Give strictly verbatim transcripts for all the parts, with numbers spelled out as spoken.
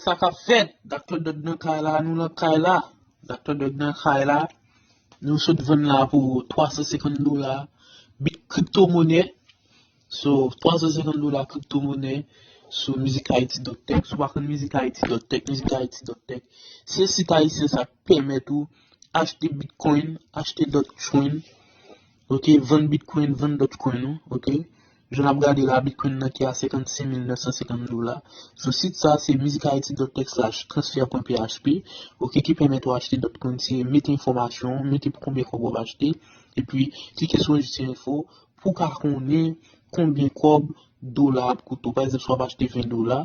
Sa k ap fèt? Doctor Dog nan kay la, nou nan kay la. Doctor Dog nan kay la. Nou sot vann la pou twa san senkant dola. Bit kripto monè. So, twa san senkant dola kripto monè sou Music Haiti dot tech. Si w pa konn Music Haiti dot tech, Music Haiti dot tech, se sit ayisyen sa k pèmèt ou achte Bitcoin, achte Dogecoin, ok, vann Bitcoin, vann Dogecoin ou, ok. Jan n ap gade la, Bitcoin nan ki a senkannsenk mil nèf san senkant dola. Sou sit sa, se music haiti dot tech slash transfer pwen php, ok, ki pèmèt ou achte Dogecoin, se mete enfòmasyon, mete pou konbyen kòb w ap achte, epi klike sou enregistre enfo pou w ka konnen konbyen kòb dola ap koute w. Pa egzanp, si w ap achte ven dola,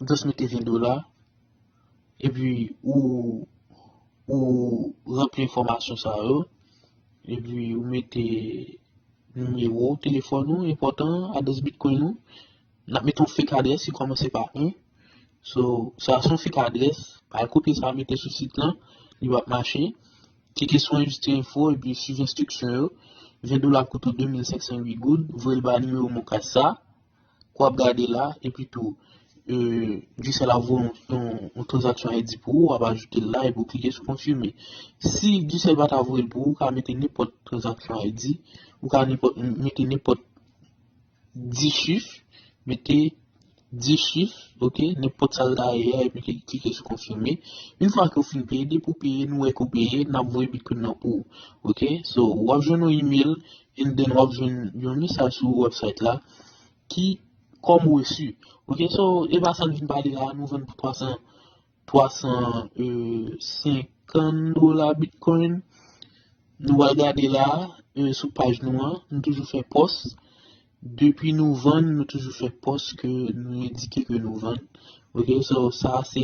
just mete ven dola, epi ou, ou ranpli enfòmasyon sa yo, epi ou mete nimewo telefòn ou, enpòtan, adrès Bitcoin ou. N ap mete yon fake adrès ki kòmanse pa en. So, sa se yon fake adrès. Al kopye sa, mete sou sit lan, li p ap mache. Klike sou enregistre enfo, epi swiv enstriksyon yo. Ven dola ap koute w de mil senk san uit goud. Voye l ba nimewo MonCash sa ke w ap gade la, epi tou, e, Digicel ap voye yon, yon, yon tranzaksyon I D pou ou, w ap ajoute l la, epi w klike sou konfime. Si Digicel pa ta voye l pou ou, ou ka mete nenpòt tranzaksyon I D, ou ka nenpòt, mete nenpòt dis chif, mete dis chif, ok, nenpòt sa l ta ye a, epi kli-, klike sou konfime. Yon fwa ke w fin peye, depi w peye, nou wè ke w peye, n ap voye Bitcoin nan pou ou, ok. So, w ap jwenn yon email, and then w ap jwenn yon mesaj sou website la, ki kòm resi. Ok, so, e pa sa n vin pale la, nou vann pou twa san, twa san senkant dola Bitcoin. Nou al gade la, e, sou paj nou an, nou toujou fè pòs. Depi nou vann, nou toujou fè pòs ke nou endike ke nou vann. Ok, so, sa se,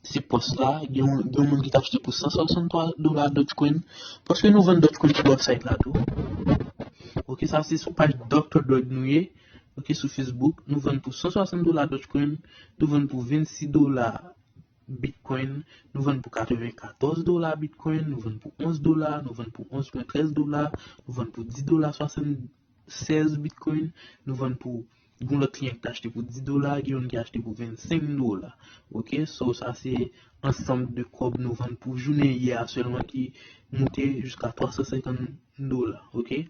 se pòs la. Gen yon, gen yon moun ki t achte pou san swasanntwa dola Dogecoin. Paske nou vann Dogecoin sou website la tou. Ok, sa se sou paj Doctor Dog nou ye. Ok, sou Facebook. Nou vann pou san swasant dola Dogecoin. Nou vann pou vennsis dola Bitcoin. Nou vann pou katrevenkatòz dola Bitcoin. Nou vann pou onz dola. Nou vann pou onz pwen trèz dola. Nou vann pou dis dola swasannsèz Bitcoin. Nou vann pou, gen lòt kliyan ki t achte pou dis dola, gen youn ki achte pou vennsenk dola. Ok, so sa se ansanm de kòb nou vann pou jounen yè a sèlman ki moute jiska twa san senkant dola. Ok,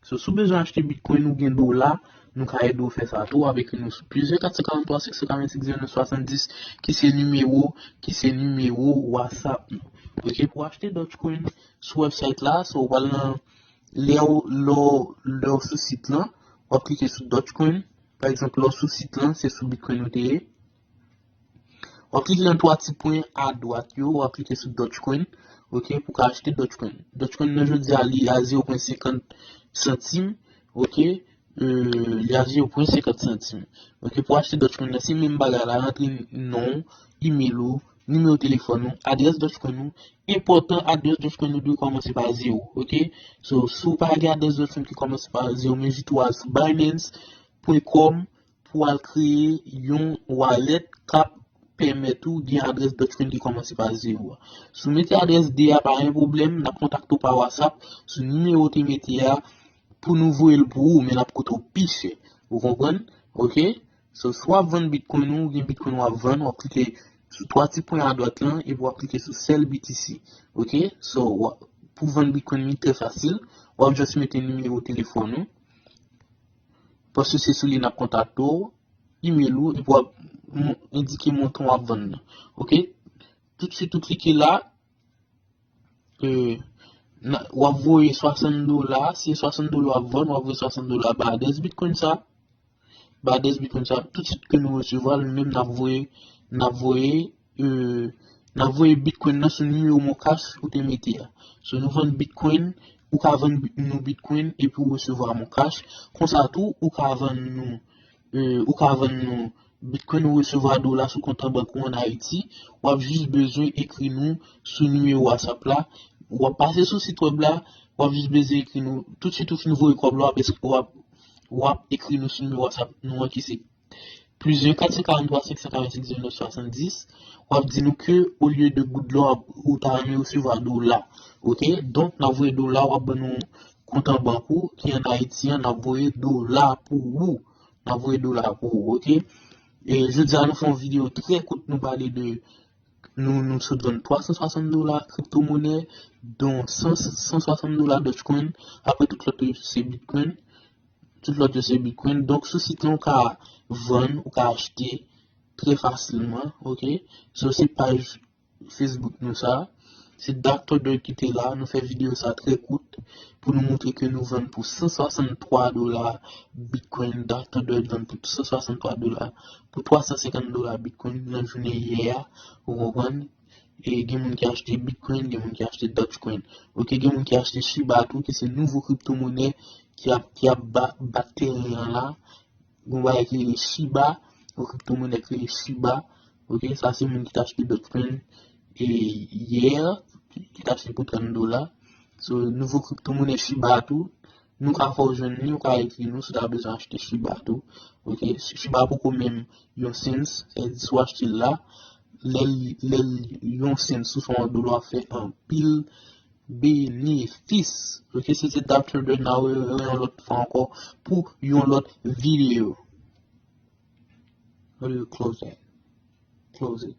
so si w bezwen achte Bitcoin ou gen dola, nou ka ede w fè sa tou. W ap ekri nou sou plizyè kat san karanntwa senk san karannsèt zewo nèf swasanndis, ki se nimewo, ki se nimewo WhatsApp nou. Ok, pou achte Dogecoin sou website la, so w pral nan, lè w, lè w, lè w sou sit lan, w ap klike sou Dogecoin. Pa egzanp, lè w sou sit lan, se sou Bitcoin ou te ye. W ap klike nan twa ti pwen adwat yo, w ap klike sou Dogecoin, ok, pou w ka achte Dogecoin. Dogecoin nan jodi a, li a zewo pwen senkant santim, ok, e, li a zewo pwen senkant santim. Ok, pou w achte Dogecoin nan, se menm bagay la, rantre non w, email ou, nimewo telefòn ou, adrès Dogecoin ou. Enpòtan, adrès Dogecoin ou dwe kòmanse pa zewo, ok? So, si w pa gen adrès Dogecoin ki kòmanse pa zewo, m envite w al sou Binance pwen com pou w al kreye yon wallet k ap pèmèt ou gen adrès Dogecoin ki kòmanse pa zewo a. Si w mete adrès de a, pa gen pwoblèm, n ap kontakte w pa WhatsApp sou nimewo w te mete a pou nou voye l pou ou, men l ap koute w pi chè. Ou konprann? Ok? So, si w ap vann Bitcoin ou, ou gen Bitcoin w ap vann, w ap klike sou twa ti pwen adwat lan, epi w ap klike sou Sell B T C. Ok? So, w ap, pou vann Bitcoin, li trè fasil. W ap just mete nimewo telefòn ou. Paske se sou li n ap kontakte w, email ou, epi w ap m-, endike montan w ap vann nan. Ok? Toutswit ou klike la, e, na-, w ap voye swasant dola, si se swasant dola w ap vann, w ap voye swasant dola ba adrès Bitcoin sa, ba adrès Bitcoin sa, toutswit ke nou resevwa l, nou menm n ap voye, n ap voye, e, n ap voye Bitcoin nan sou nimewo MonCash ou te mete a. So, nou vann Bitcoin, ou ka vann bi-, nou Bitcoin epi w resevwa MonCash. Konsa tou, ou ka vann nou, e, ou ka vann nou Bitcoin, ou resevwa dola sou kont an bank ou ann Ayiti. W ap jis bezwen ekri nou sou nimewo WhatsApp la. W ap pase sou sit wèb la, w ap jis bezwen ekri nou. Toutswit ou fin voye kòb la, w ap es-, w ap, w ap ekri nou sou nimewo WhatsApp nou an ki se plis en kat san karanntwa senk san karannsèt zewo nèf swasanndis, w ap di nou ke olye de goud la, w ap, ou ta renmen resevwa dola. Ok? Donk, n ap voye dola, w ap ban nou kont an bank ou ki ann Ayiti an, n ap voye dola pou ou. N ap voye dola pou ou, ok? E jodi a nou fè yon videyo trè kout, nou pale de nou nou sot vann twa san swasant dola kriptomonè, don san san swasant dola Dogecoin, apre tout lòt yo se Bitcoin, tout lòt yo se Bitcoin. Donk sou sit lan ou ka vann, ou ka achte trè fasilman, ok? So se paj Facebook nou sa. Se Doctor Dirt ki te la, nou fè videyo sa trè kout pou nou montre ke nou vann pou san swasant twa dola Bitcoin, Doctor Dirt vann pou san swasant twa dola, pou twa san senkant dola Bitcoin nan jounen yè a, ou konprann? E gen moun ki achte Bitcoin, gen moun ki achte Dogecoin. Ok, gen moun ki achte Shiba tou, ki se nouvo kriptomonè ki ap, ki ap ba, bat teren an la. Gon bagay ki rele Shiba, yon kriptomonè ki rele Shiba. Ok, sa se moun ki t achte Dogecoin e yè, ki t achte pou trant dola. So, nouvo kriptomonè Shiba tou, nou ka fè w jwenn li, ou ka ekri nou si w ta bezwen achte Shiba tou. Ok, Shiba poko menm yon cents, sa vle di si w achte l la, lè l, lè l yon cents sou san dola, w ap fè anpil benefis. Ok, se te Doctor Dirt, n a wè yon lòt fwa ankò pou yon lòt videyo. How do you close that? Close it.